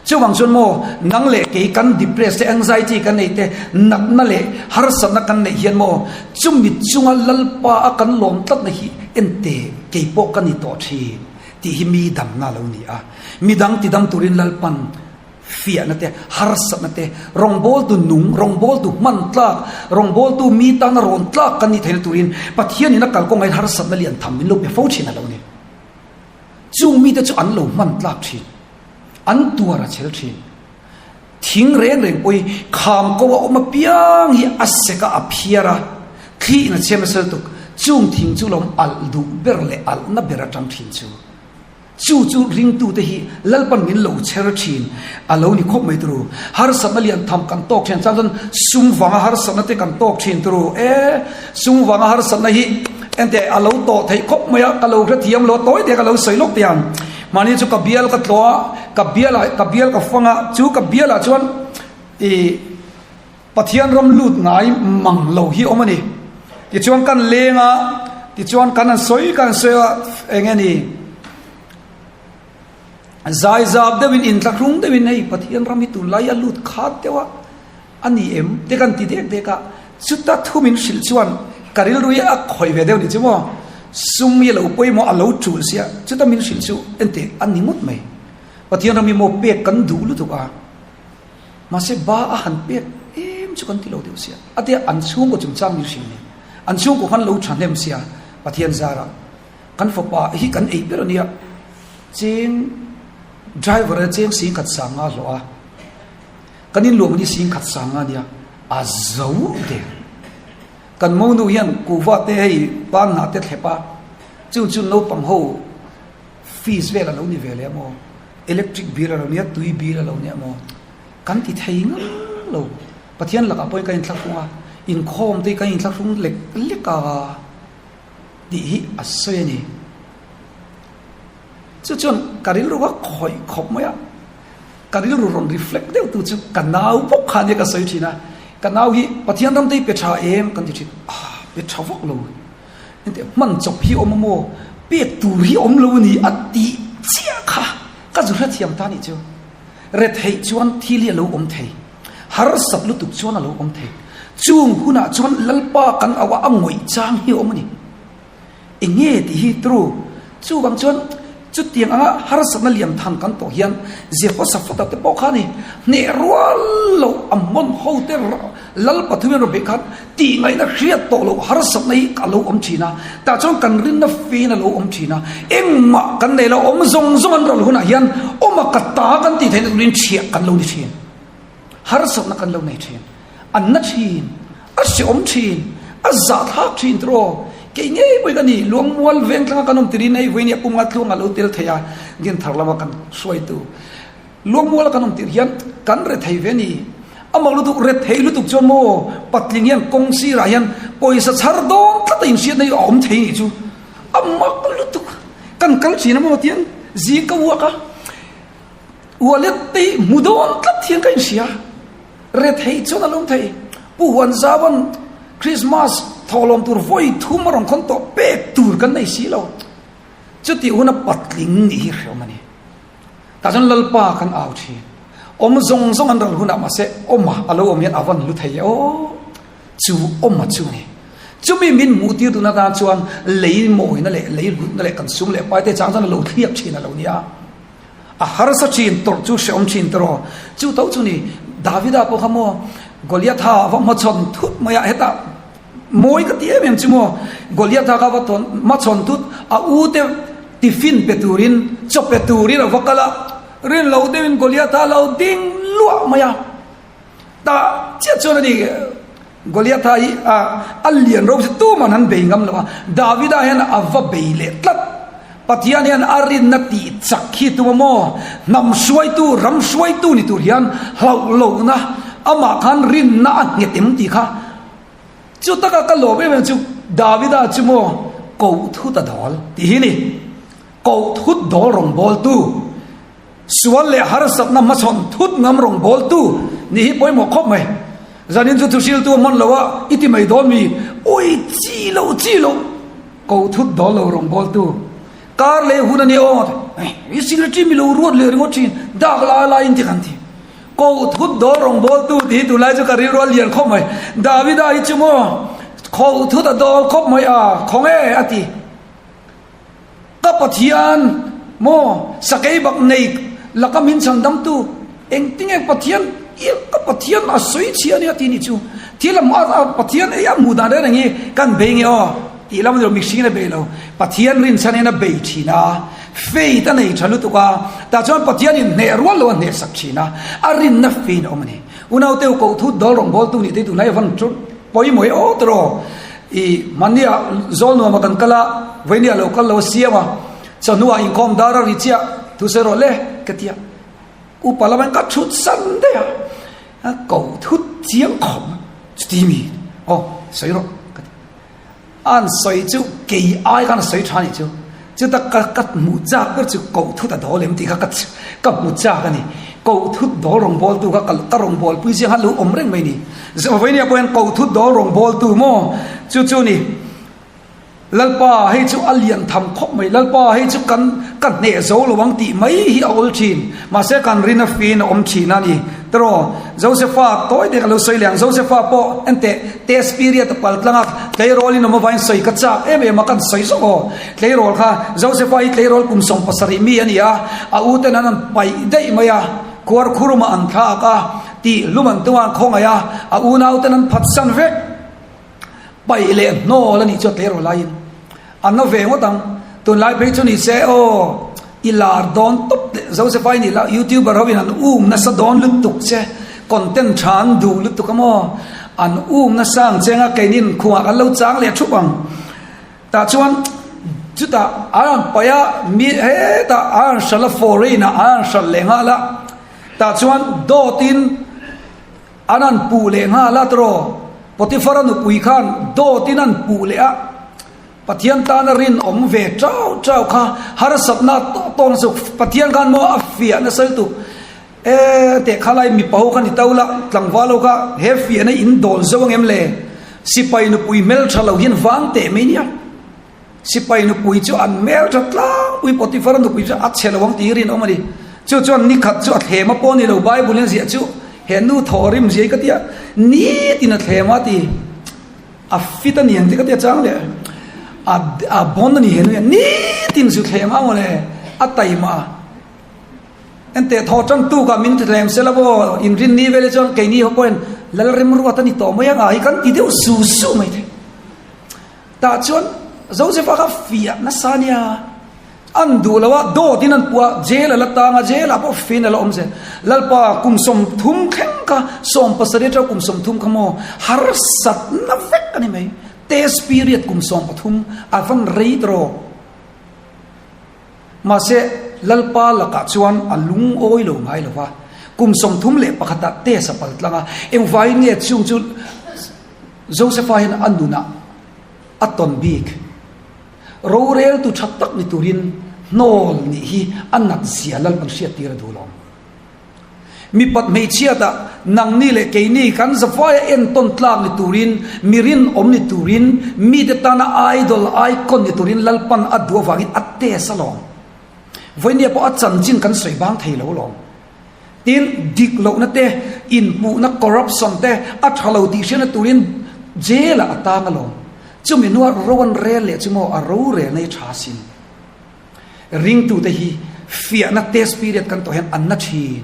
Chuvang chuan maw nang leh kei kan depress te anxiety kan neih te natna leh harsatna kan neih hian maw chumi chunga Lalpa a kan lawm tlatna hi ente kei pawh ka ni tawh thin tih hi mi damna a lo ni a. Midang tidam turin Lalpan Fiahna te, harsatna te, rawngbawltu nung, rawngbawltu hman tlak, rawngbawltu mi tana rawn tlak kan nih theihna turin Pathianin a kalkawngah hian harsatna lian tham min lo pe fo thin a lo ni. Chung mite chu an lo hman tlak thin. An tuar a chhel thin. Thing reng reng pawh hi kham ko a awm apiang hi a sek a, a phiar a, thliin a chhem nasa lutuk. Chung thing chu lo alh duh ber leh alhna ber atang thin chu. Chu chu ringtute hi Lalpan min lo chher thin a lo ni khawp mai turu. Harsatna lian tham kan tawk thin chuan chuan sum vanga harsatna te kan tawk thin turu. E, sum vanga harsatna hi ente a lo tawh theih khawp mai a, ka lo hrethiam lo a, tawi te ka lo sawi lawk teh ang. Mahni chu ka bial ka tlawh a, ka bial ah, ka bial ka fang a, chu ka bial ah chuan i Pathian ram lut ngai mang lo hi awm a ni. Tichuan kan leng a, tichuan kan han sawi kan sawi a, eng nge ni, zai zap deuhin inthlahrung deuhin hei Pathian ram hi tunlai a lut khat deuh a, a ni em te kan ti dek dek a, chuta thu min hrilh chuan ka rilru hi a khawih ve deuh ni chu maw, sum hi a lo pawimawh a lo tul sia, chuta min hrilh chu enteh a ni ngawt mai. Pathian ram hi maw pek kan duh lutuk a. Mahse ba a han pek em chu kan ti lo deuh sia. A tia an chhungkaw chungchang min hrilh nen. An chhungkaw khan lo thahnem sia Pathian zarah kan fapa hi kan ei ber a nia. Cheng driver a cheng sing khat sang nga hlawh a. Kan inluam a ni sing khat sang nga nia. A zo der. Kan monu hian kuhva te hei ban hnah te thlep a. Chu chu naupang ho fees vel a lo ni ve leh maw? Electric bill a lo nia, tui bill a lo nia maw? Kan ti thei ngam lo. Pathian lakah pawhin kan inthlahrung a, inkhawm te hi kan inthlahrung lek lek a tih hi a sawi a ni. Chu chuan ka rilru kha khawih khawp mai a, ka rilru rawn reflect deuh tu chu ka nau bawk kha nia ka sawi thin a, ka nau hi Pathian ram te hi pe tha em kan ti thin, ah pe tha vak lo. Engteh hman chawp hi awm a maw? Pek tur hi awm lo a ni a tih chiah kha ka zu hrethiam ta nih chu. Retheih chuan thil hi a lo awm thei. Harsat lutuk chuan a lo awm thei. Chung hunah chuan Lalpa kan auh a a ngawih chang hi a awm a ni. Enge tih hi tru. Chuvang chuan chutiang anga harsatna lian than kan tawh hian Jehoshaphat-a te pawh kha a ni. Hneh rual loh a hmawn ho te Lal Pathuian rawn beih khan tih ngaihna hriat tawh loh harsatna hi a lo awm thin a, tah chuan kan rinna fein a lo awm thin a, engmah kan nei lo, awm zawng zawng an ral hunah hian awma ka ta kan tih theihna turin chhiah kan lo ni thin, harsatna kan lo nei thin, a na thin, a hreawm thin, a zahthlak thin tiraw, kei ngei pawhin ka ni, Luangmual vengtlanga kan awm tirin hei vawiin hi a pum nga tluang a lo tel thei a, Dinthar lama kan hruaitu. Luangmuala kan awm tirh hian kan rethei ve a ni. Amah lutuk rethei lutuk chuan maw patling hian kawng sirah hian pawisa chhar dawn tlat a inhriatna hi a awm thei nih chu. A mak lutuk. Kan kal thin a maw tiang zing ka uak a, wallet te hi hmu dawn tlat hian ka inhria. Rethei chuan a lawm thei. Pu Huanzauan Christmas thawhlawm tur vawi thum a rawn khawn tawh pek tur kan nei si lo. Chutih huna patling nih hi hreawm a ni. Tah chuan Lalpa kan au thin. Awm zawng zawng an ral hunah mahse awma a lo awm hian a van hlu thei e aw. Chu awma chu a ni. Chumi min hmuh tir tuna tan chuan lei mawina leh lei hlutna leh kan sum leh pai te chang chuan a lo thliak thin a lo nia. A harsa thin tawrh chu hrehawm thin tawrh aw. Chu tho chu ni Davida pawh kha maw Goliatha a va hmachhawn thut mai a, hetah mawi ka ti em em chu maw Goliatha kha a va hmachhawn thut, a u te tiffin pe turin chaw pe turin a va kal a, rin lo deuhin Goliatha a lo ding luah mai a. Tah chiah chuan a ni Goliatha hi a lian ro si tuman an bei ngam lo a, Davida hian a va bei leh tlat. Pathian hian a rinna tih chak hi tum a maw? Hnam hruaitu, ram hruaitu ni tur hian hlauh lohna, amah khan rinna a nghet em tih kha. Chu taka ka lawm em em chu Davida chu maw koh thut a dawl tih hi ni. Koh thut dawl rawngbawltu. Sual leh harsatna hmachhawn thut ngam rawngbawltu nih hi pawimawh khawp mai. Zanin chu thuhriltu a hman lo a, i ti mai dawn mi? Ui, chi lo, chi lo! Ko thut dawn lo rawngbawltu. Kar leh hun a ni aw, i secretary mi lo ruat leh ringawt thin, dak lai laiin ti kan ti. Ko thut dawn rawngbawltu tih hi tunlai chu ka rilru a lian khawp mai. Davida hi chu maw, kho thut a dawl khawp mai a, khawnge a ti. Ka Pathian, maw, sakei bak nei laka min chhandamtu, engtinge Pathian i ka Pathian a sawi chhia ania tih ni chu. Thil a a Pathian ei a hmuh dan reng reng hi kan bei nge aw tih lam a ni lo, mihring in a bei lo. Pathian rinchhan in a bei thin a, faith a nei tha lutuk a, tah chuan Pathian in hneh rual lo a hneh sak thin a, a rinna fein a awm a ni. Unaute u koh thut dawl rawngbawltu nih te tunlai a van Pawimawih aw tawh i mahnia zawl nuama kan kal a, vawinia lo kal lo a siam a, chawhnuah inkhawm dar a ri chiah thu sawi rawh le ka ti a, upa lama ka thut san daih a, ko thut chiang khawp chuti mi aw sawi rawh ka ti a, an sawi chu kei ai khan a sawi tha nih chu, chuta ka ka hmuh chak ber chu ko thut a dawl em tih kha ka ka hmu chak a ni, ko thut dawl rawngbawltu kha ka rawngbawlpui chiang kha lo awm reng mai ni. Vawinia pawh hian ko thut dawl rawngbawltu maw chu chu ni. Lalpa hei chu a lian tham khawp mai, Lalpa hei chu kan ka hneh zo lo ang tih mai hi a awl thin. Mahse kan rin a fiin a awm thin a ni. Tiraw Josepha tawi te ka lo sawi leh ang, Josepha pawh enteh test period a pal tlang a, tleirawl in awm avangin sawi ka chak em em a kan sawi zawk aw. Tleirawl kha Josepha hi tleirawl kum 70 mi a ni a, a u ten an an paih daih mai a, khuarkhuruma an thlak a, Tih hlum an tum a, an khawngaih a, a unauten an phatsan vek. Paih leh hnawl a nih chu a tleirawl laiin an na ve ngawt ang. Tunlai phei chu ni se aw, i lar dawn tawp teh Joseph-a i nih lah YouTuber hoin an um nasa dawn lutuk che, content tha an duh lutuk a maw, an um nasa ang che anga keinin khumah kan lo chang leh thup ang. Tah chuan chutah an rawn paih a, mi hetah an rawn hralh a, foreign ah an rawn hralh leh nghal a. Tah chuan dawtin an han puh leh nghal a tiraw? Potiphar-a nupui khan dawtin an puh leh a, Pathian tana rinawm ve chau chau kha harsatna tawn chu Pathian khan maw a fiah nasa lutuk. E teh kha lai mipa ho kha ni to la, tlangval ho kha he fiahna in dawl zo ang em le? Sipai nupui hmeltha lo hian vang teh mai nia. Sipai nupui chu an hmel tha tlangpui, Potiphar nupui chu a chhe lo ang tih rinawm a ni. Chu chuan nikhat chu a thlem a pawh ni lo, Bible in a ziah chu he nu thaw rim zia hi ka ti a, nitin a thlem a ti, a fit a ni ang tih ka ti a chang leh a a bon a ni he nu hian nitin zu thlem a mawle a taima a. Enteh thaw tan tuk ah min ti thlem se la maw, inrin ni vel hi chuan keini ho pawhin Lalremruat a ni tawh mai ang a hi kan ti deuh su su mai thei. Tah chuan Joseph-a kha fiah nasa a nia, an duh lo a, dawt in an puah a, jail a la tang a, jail ah pawh fin a la awm zel. Lalpa kum 30 thleng kha, 17 atang kum 30 kha maw, harsatna vek a ni mai. Test period kum 13 a van rei tawh. Mahse, Lalpa lakah chuan a lungawi lo ngai lo va, kum 31 ah test a pal tlang a, engvaiin nge chung chu Josepha hian a nunah a tawn bik. Roreltu tha tak ni turin hnawl nih hi a nat zia Lalpan hriattir a duh lo. Mipat hmeichhiatah nangni leh keini kan zavaia entawn tlak ni turin, mi rinawm ni turin, mite tana idol, icon ni turin Lalpan a duh avangin a test alawm. Vawinia pawh a chanchin kan sawi bang thei lo alawm. Tin, dik lohna te, inhmuhna, corruption, te a tha lo tih hriatna turin jail ah a tang alawm. Chumi hnuah ro an rel leh chu maw a rorelna hi tha sin. Ringtute hi. Fiahna test period kan tawh hian an na thin.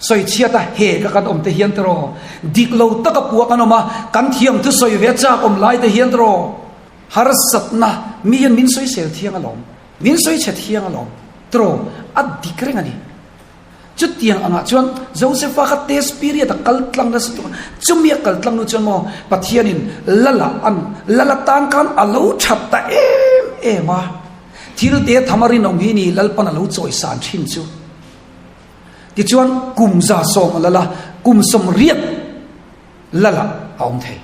Sawichhiata he ka kan awm te hian tiraw? Dik lo taka pua kan awm a, kan thiam thu sawi ve chak awm lai te hian tiraw? Harsatna mi hian min sawisel thiang alawm, min sawichhe thiang alawm tiraw? A dik reng a ni. Chutiang angah chuan Josepha kha test period a kal tlang nasa tuk a, chumi a kal tlang nu chuan maw Pathianin lala an lala tan khan a lo that ta em em a, thil te tham a rinawm hi ni Lalpan a lo chawisan thin chu. Tichuan kum 100 a lal a, kum 80 lal ah a awm thei.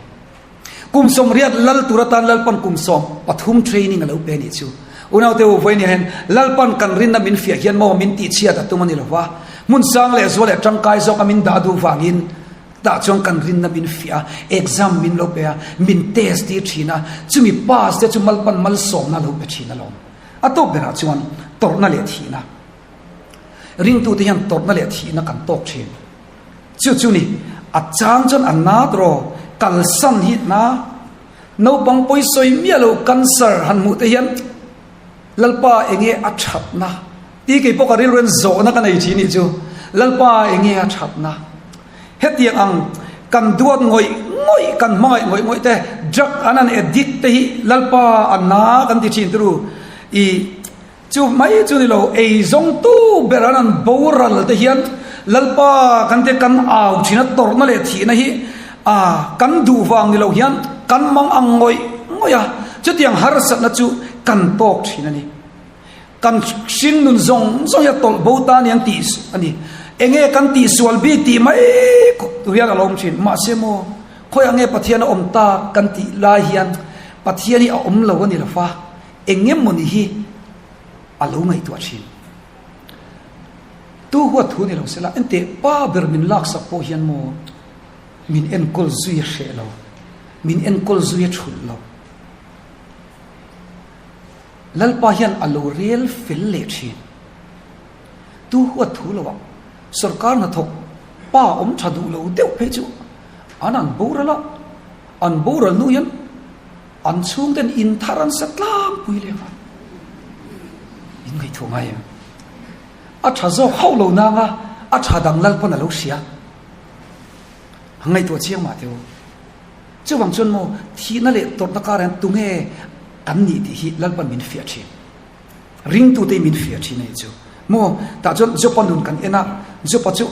Kum 80 lal tur atan Lalpan kum 13 training a lo pe a nih chu. Unaute u, vawiin hian Lalpan kan rinna min fiah hian maw min tihchhiat a tum a ni lo va, hmun sang leh zual leh tangkai zawka min dah duh vangin tah chuan kan rinna min fiah a, exam min lo pe a, min test tir thin a, chumi pass te chu Malpan malsawmna a lo pe thin alawm. A tawp berah chuan tawrhna leh thihna. Ringtute hian tawrhna leh thihna kan tawk thin. Chu chu ni, a chang chuan a nat raw, kalsan hi na. Naupang pawisawi miah lo cancer han hmuh te hian Lalpa enge a thatna ti kei pawh ka rilru hian zawhna ka nei thin nih chu. Lalpa enge a thatna? Hetiang ang kan duat ngawih ngawih, kan hmangaih ngawih ngawih te, drug an han addict te hi Lalpa a na kan ti thin turu. I Chu mai chu ni lo, ei zawngtu ber an an boral te hian Lalpa kan te kan au thin a, tawrhna leh thihna hi a kan duh vang ni lo hian kan mang ang ngawih ngawih a, chutiang harsatna chu kan tawk thin a ni. Kan hring nun zawng zawng hi a tawlh bo ta aniang tih a ni. Enge kan tihsual bik tih mai hian a lo awm thin. Mahse maw, khawiah nge Pathian a awm tak kan tih lai hian Pathian hi a awm lo a ni lo fa. Eng emawni hi a lo ngaihtuah thin. Tu huat thu ni lo sela, enteh pa ber min laksak pawh hian maw min enkawl zui a hreh lo, min enkawl zui a thulh lo. Lalpa hian a lo rel fel leh thin. Tu huat thu lo ah sorkar hnathawk pa awm tha duh lo deuh phei chu an an boral a, an boral hnu hian An chhungten in thar an sa tlangpui leh nghal. In ngaihtuah ngai em? A tha zawk hauh lo nanga a tha dang lal pawn a lo hria. A ngaihtuah chiang mah teh u. Chuvang chuan maw thihna leh tawrhna karah hian tunge kan nih tih hi Lalpan min fiah thin. Ringtute hi min fiah thin a nih chu. Maw tah chuan Jopa nun kan en a, Jopa chu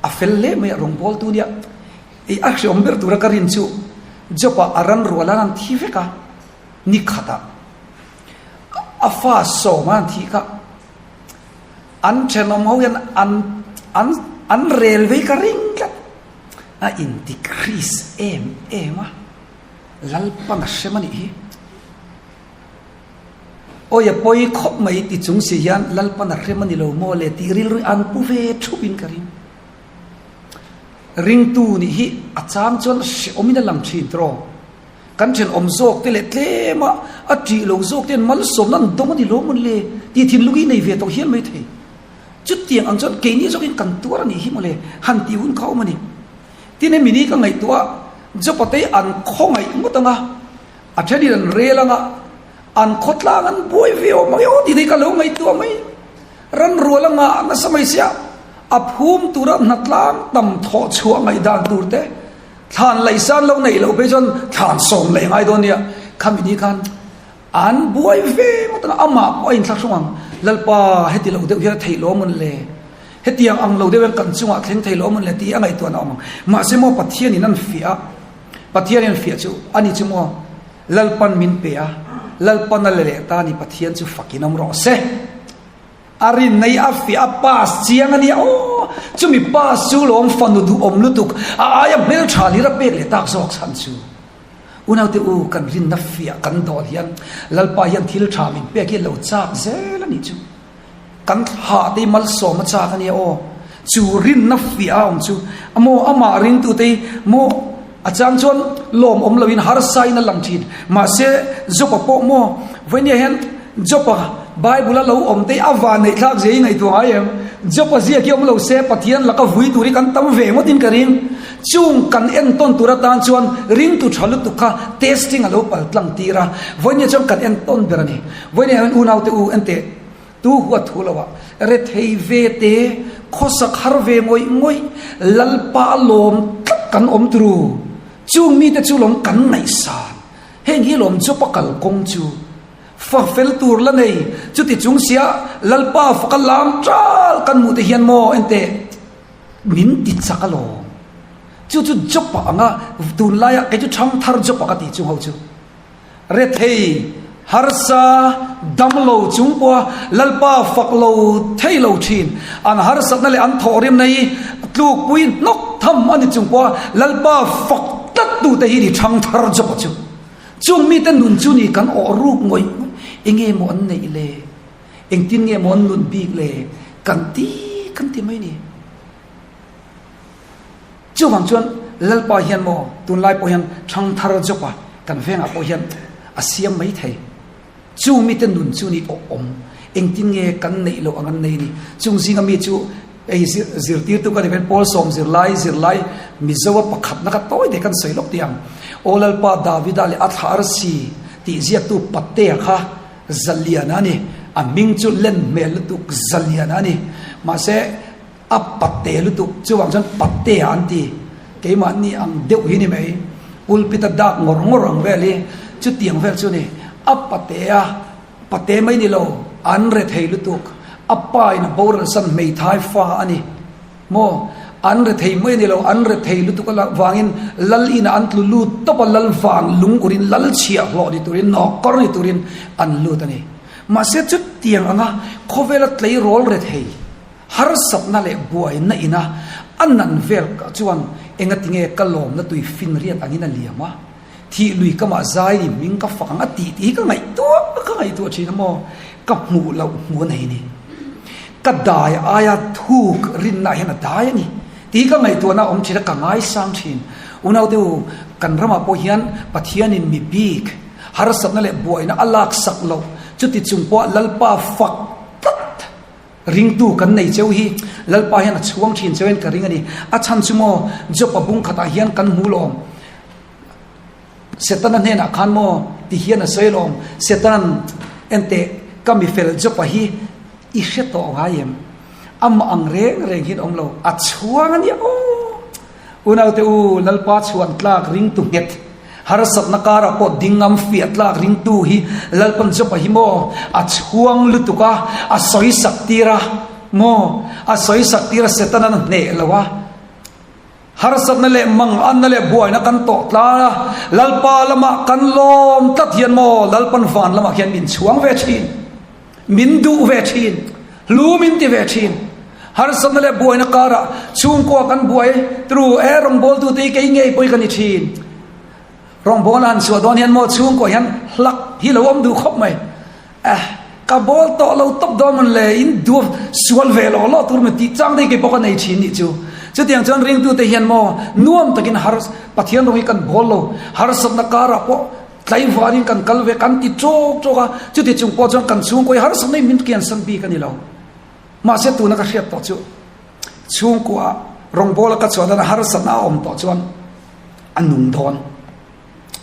a fel hle mai a, rawngbawltu nia. I a hreawm ber tura ka rin chu Job-ah a ran rual an an thi vek a, ni khatah a fa sawm an thi kha an thenawm ho hian an an an rel vei ka ring tlat a inti Chris em em a, Lalpan a hrem a nih hi. Awi a pawi khawp mai ti chung si hian Lalpan a hrem a ni lo maw le tih rilru an pu ve thup in ka ring. Ringtu nih hi a chang chuan hrehawmin a lang thin tiraw? Kan thenawm zawk te leh tlema a ṭih lo zawk te hian malsawmna an dawng a ni lo mawn le tih thinlung hi nei ve tawh hial mai thei. Chutiang ang chuan keini zawkin kan tuar a nih hi mawle han tih hun kha awm a ni. Tin hemi ni ka ngaihtuah Jopatei an khawngaih ngawt ang a, a thenin an rel ang a, an khawtlang an buai ve awm ang e aw tih te hi ka lo ngaihtuah mai. Ranrual a ngah nasa mai sia, a phum tura hnatlang tam thawh chhuah ngaihdan tur te, thlan laihsan lo neih loh phei chuan thlan sawm leh ngai dawn nia. Khami ni khan an buai ve ngawt ang a, amah pawh a inthlahrung ang, Lalpa heti lo deuh hian a theih lo amawn le, hetiang ang lo deuh hian kan chungah thleng thei lo amawn le tih a ngaihtuahna a awm ang. Mahse maw Pathianin an fiah a, Pathianin an fiah chu a ni chu maw Lalpan min pe a, Lalpan a la leh ta ni Pathian chu fakin awm rawh se. A rinna hi a fiah a pass chiang a nia aw, chumi pass chu lawm fanu duhawm lutuk a aia hmeltha lir a pek leh tak zawk chhan chu. Unaute u kan rinna fiah kan dawn hian Lalpa hian thil tha min pek hi a lo chak zel a nih chu. Kan thlah te hi malsawm a chak a nia aw. Chu rinna fiah a awm chu a maw amah ringtute hi maw a chang chuan lawm awm loin harsa in a lang thin. Mahse Job-a pawh maw vawinia hian Job-a Bible a lo awm te hi a van neih thlak zia hi ngaihtuah ngai em? Job-a ziak hi awm lo se Pathian laka vui tur hi kan tam ve ngawt in ka ring. Chung kan entawn tur atan chuan ringtu tha lutuk kha testing a lo pal tlang tir a. Vawinia chuan kan entawn ber a ni. Vawinia hian unaute u enteh. Tu huat thu lo ah rethei ve te, khawsak har ve ngawih ngawih, Lalpa a lawm tlat kan awm turu. Chung mite chu lawm kan ngaihsan. Heng hi lawm Job a kal kawng chu. Fa fel tur la nei, chuti chung sia Lalpa faka lam tal kan hmuh te hian maw enteh min ti chak alawm. Chu chu Job a anga tunlaia kei chu thangthar Job a ka tih chung ho chu. Rethei, harsa, damlo chung pawha Lalpa fak lo thei lo thin. An harsatna leh an thawhrimna hi tlukpui hnawk tham a ni chung pawha Lalpa fak tlat tute hi ni thangthar Job-a chu. Chung mite nun chu ni kan awh ruk ngawih ngawih. Enge maw an neih le? Engtin nge maw an nun bik le? Kan ti kan ti mai ni. Chuvang chuan Lalpa hian maw tunlai pawh hian thangthar zawka kan vengah pawh hian a siam mai thei. Chu mite nun chu ni awh awm. Engtin nge kan neih loh ang an nei ni. Chung zinga mi chu hei zirtirtu ka ni ven Paul sawm zirlai zirlai Mizoa pakhatna kha tawi te kan sawi lawk tih ang. Aw Lalpa Davida leh a thla arsi tih ziaktu Patea kha Zaliana a ni. A hming chu len hmel lutuk Zaliana a ni. Mahse. A patte lutuk, chuvang chuan patte ah an ti. Keimahni ang deuh hi ni mai. Pulpit a dak ngawr ngawr ang vel hi chutiang vel chu ni. A patte a, patte mai ni lo, an re thei lutuk. A pa in a boral san hmeithai fa a ni. Maw? An re thei mai ni lo, an re thei lutuk a vangin lal inah an tlu lut tawp a, lal vang lung urin lal chhiah hlawh ni turin, nawkawr ni turin an lut a ni. Mahse chutiang anga khawvela tleirawl re thei. Harsatna leh buaina ina a nan vel chuan engati nge ka lawmna tui finriat angin a liam a, thih lui ka mah zai ni hming ka fak ang a tih tih hi ka ngaihtuah ka ngaihtuah thin a maw, ka hmuh loh hmuh a nei ni. Ka dai aia thuk rinna ah hian a dai a ni tih hi ka ngaihtuahna a awm thin a, ka ngaisang thin. Unaute u, kan ramah pawh hian Pathianin mi bik harsatna leh buaina a laksak loh chuti chung pawha Lalpa fak tlat Ringtu kan nei cheu hi Lalpa hian a chhuang thin cheu in ka ring a ni. A chhan chu maw Job-a bung khatah hian kan hmu lawm. Setana hnenah khan maw ti hian a sawi lawm. Setan, Enteh, ka mi fel Job-a hi i hre tawh ngai em? Amah ang reng reng hian awm lo. A chhuang a nia aw! Unaute u, Lalpa chhuan tlak ringtu nghet, harsatna karah pawh ding ngam fiah tlak ringtu hi Lalpan Job-a hi maw a chhuang lutuk a, a sawi sak tir a maw, a sawi sak tir a Setanan a hneh lo a. Harsatna leh manganna leh buaina kan tawh tlar a, Lalpa lamah kan lawm tlat hian maw Lalpan van lamah khian min chhuang ve thin. Min duh ve thin, hlu min ti ve thin. Harsatna leh buaina karah chhungkua kan buai tru e, rawngbawltute hi kei ngei pawh hi ka ni thin. Rawngbawla han chhuah dawn hian maw chhungkua hian hlak hi lo awm duh khawp mai. Eh, ka bawl tawh lo tawp dawn mawn le, in duh sual ve lawh lawh tur maw tih chang te hi kei pawh ka nei thin nih chu. Chutiang chuan ringtute hian maw nuam takin har Pathian rawng hi kan bawl lo, harsatna karah pawh Tlaivarin kan kal ve kan ti tawk tawk a, chuti chung pawh chuan kan chhungkaw hi harsatna in min kiansan bik a ni lo. Mahse tuna ka hriat tawh chu chhungkua rawngbawla ka chhuah dana harsatna a awm tawh chuan a nung dawn.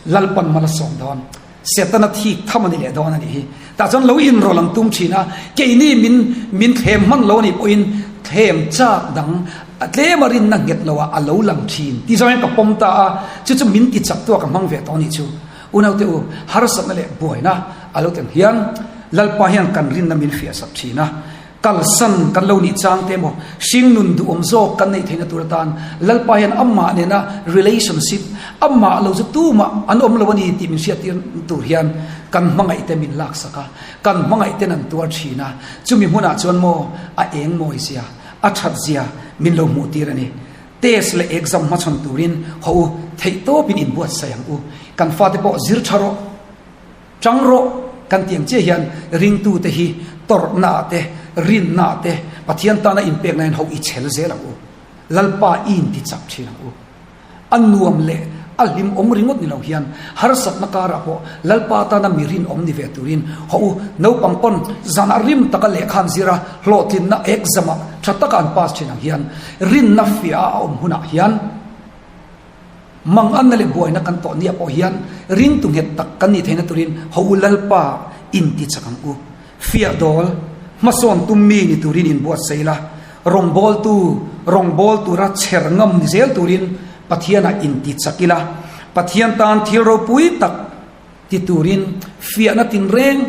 Lalpan mal a sawm dawn. Setana thik tham a ni leh dawn a nih hi. Tah chuan lo inrawlh an tum thin a, keini min min thlem hman lo a nih pawhin thlem chak dang a tlem a rinna nghet lo ah a lo lang thin tih zawng hian ka pawm ta a, chu chu min ti chak tu ah ka hmang ve tawh a nih chu. Unaute u, harsatna leh buaina a lo tel hian Lalpa hian kan rinna min fiah sak thin a, kalsan kan lo nih chang te emaw hringnun duhawm zawk kan neih theihna tur atan Lalpa hian amah nena relationship, amah lo chu tumah an awm lo a ni tih min hriattir tur hian kan hmangaih te min laksak a, kan hmangaih ten an tuar thin a, chumi hmunah chuan maw a eng mawi zia, A that zia min lo hmuh tir a ni. Test leh exam hmachhawn turin haw u, theih tawpin inbuatsaih ang u. Kan fate pawh zir tha rawh, tang rawh kan ti ang chiah hian ringtute hi tawrhna ah te, rinna ah te, Pathian tana inpekna hian ho i chhel zel ang u. Lalpa i intichak thin ang u. A nuam leh a hlimawm ringawt ni lo hian harsatna karah pawh Lalpa tana mi rinawm ni ve turin haw u. Naupang pawn zanah rim taka lehkha an zir a, hlawhtlinna exam ah tha taka an pass thin ang hian rinna fiah a awm hunah hian manganna leh buaina kan tawh niah pawh hian ringtu nghet tak kan nih theihna turin haw u Lalpa intichak ang u. Fiah dawl. Hmasawn tum mi ni turin inbuatsaih la, rawngbawltu rawngbâwl tura chher ngam ni zel turin Pathianah inti chak ila, Pathian tan thil ropui tak ti turin fiahna tinreng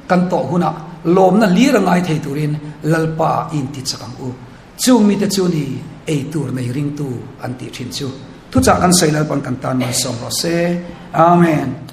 kan tawh hunah lawmna hlir a ngai thei turin Lalpa i inti chak ang u. Chung mite chu ni ei tur nei ringtu an tih thin chu. Thuchah kan sawi Lalpan kan tan malsawm rawh se. Amen.